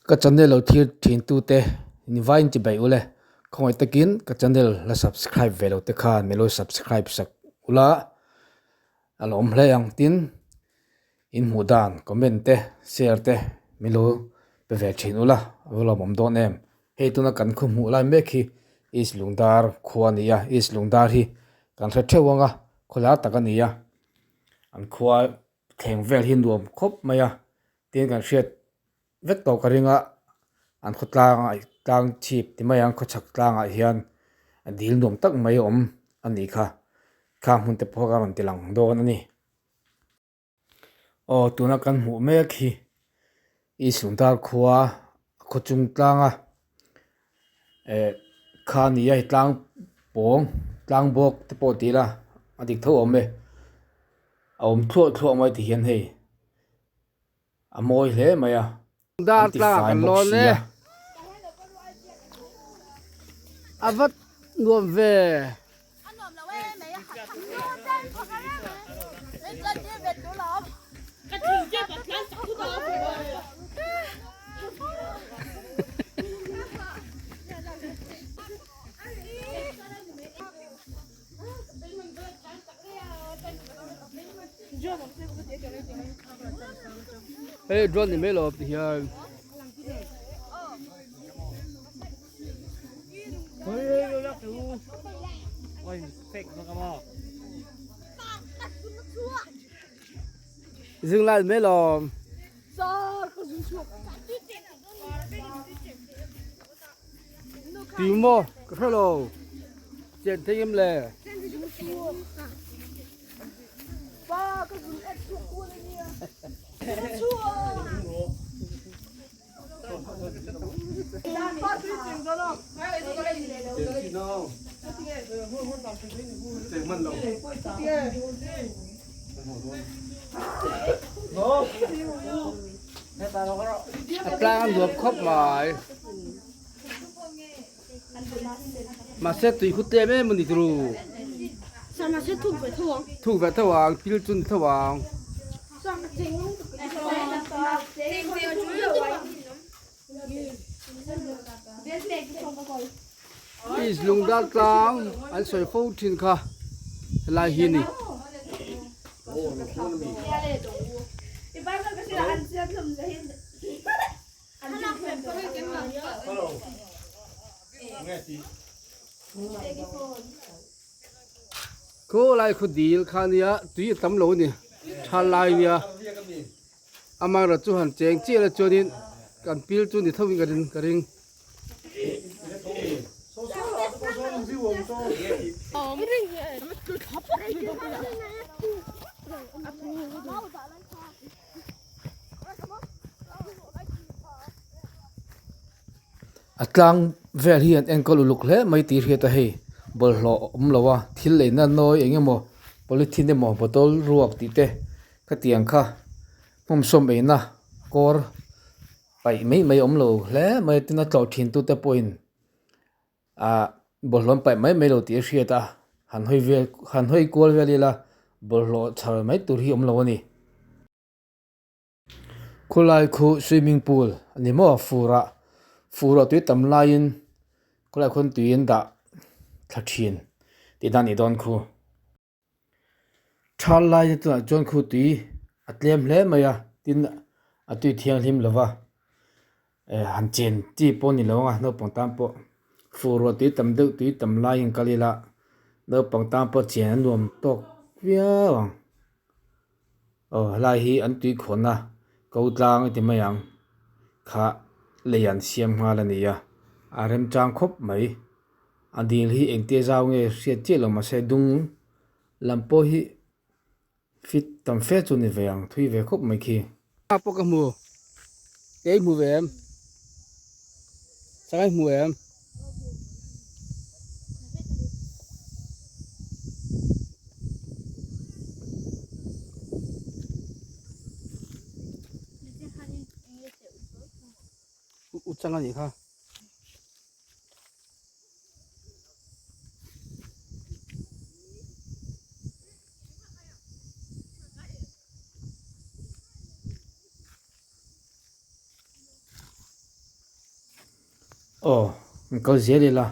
Ka channel lo thlir thin tute in vai in ti baih ule khawngaih takin ka channel la subscribe ve lo te khan min lo subscribe sak ula a lo awm hle ang tin in hmuh dan comment te share te min lo pe ve thin ula a va lawmawm dawn em hei tuna kan khaw hmuh lai mek hi East Lungdar khua a ni a East Lungdar hi kan hre theuh ang a khawlar tak a ni a an khua thleng vel hi nuam khawp mai a tin kan hriat vek tawh ka ring a an khaw tlangah tlang chhip ti mai ang khawchhak tlangah hian dil nuam tak mai a awm a nih kha khang hmun te pawh kha a rawn ti lang dawn a ni. Aw tuna kan hmuh mek hi East Lungdar khua khaw chung tlanga eh kha a ni a hei tlang pawng tlang bawk te pawh ti ila a dik tho awm e a awm thluah thluah mai ti hian hei a mawi hle mai a Dar tlang kan lawn e a va nuam ve. Hei drone ni mai lo ti hian. Dừng lại mấy lò. Tui maw ka hre lo. Chen thei em le. A tlang a nuam khawp mai. Mahse tui khu tlem em a ni turu. Thuk ve tho ang, pil chu ni tho ang. East Lungdar tlang an sawi fo thin kha helai hi a ni. Khaw lai khaw dil kha nia tui a tam lo a ni tha lai nia amaherawh chu han cheng chiah la chuanin kan pil chu ni tho in ka ring ka ring. A tlang vel hi an enkawl uluk hle mai tih hriat a hei bawlhhlawh awm lo a thil eina nawi eng emaw polythene emaw bottle ruak tih te khatiang kha hmawmsawm eina kawr paih mai mai awm lo hle mai a tin a tlawh thin tute pawhin ah bawlhhlawh an paih mai mai lo tih a hriat a han hawi vel han hawi kual vel ila bawlhhlawh chhar mai tur hi awm lo a ni. Khawlai khu swimming pool a ni maw furah furah tui tam laiin khawlai khuan tui an dah thla thin tih dan a nih dawn khu. Thal lai te tunah chuan khu tui a tlem hle mai a tin a tui thianghlim lo va eh han chen chi pawh a ni lo ang a naupang tan pawh furah tui tam deuh tui tam laiin kal ila naupang tan pawh chen a nuam tawk viau ang. Aw helai hi an tui khawnna ko tlang a ti mai ang kha lei an siam nghal a ni a a remchang khawp mai a dil hi engtia zau nge hriat chiah lo mahse dung lam pawh hi fit tam fe chu ni ve ang thui ve khawp mai khi. A pawh ka hmu kei hmu ve em sangai hmu em. U chang a nih kha. Aw an kal zel ila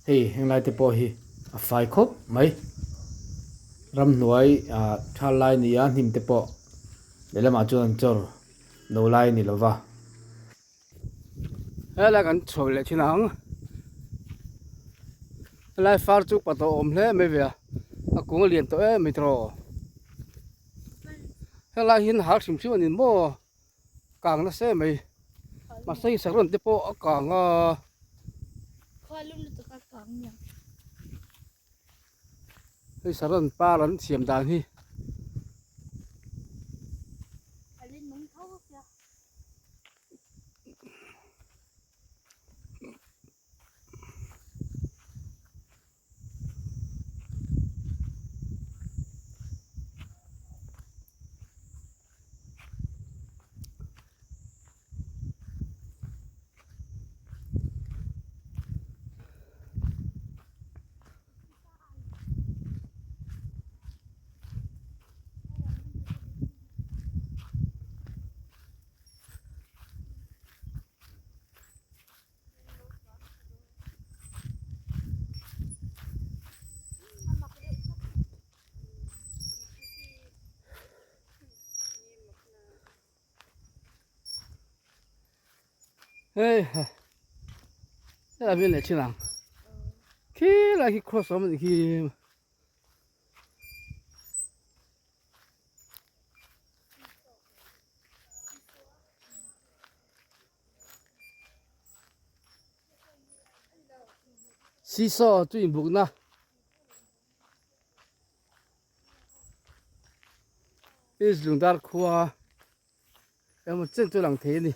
hei henglai te pawh hi a fai khawp mai ramhnuai ah thal lai nia hnim te pawh lehlamah chuan an chawr lo lai a ni lova. Helai kan chho leh thin ang helai far chu pa tawh awm hle mai ve a a kung a lian tawh em mai tawh helai hian hal hrim hrim a ni maw. Kang nasa em mai mahse hei saron te pawh a kang a. Hei saron par an siam dan hi. Hei helai vel leh thin ang khilai khi cross a awm a nih khi. Seesaw chu inbukna East Lungdar khua emaw chen chu a lang thei a ni.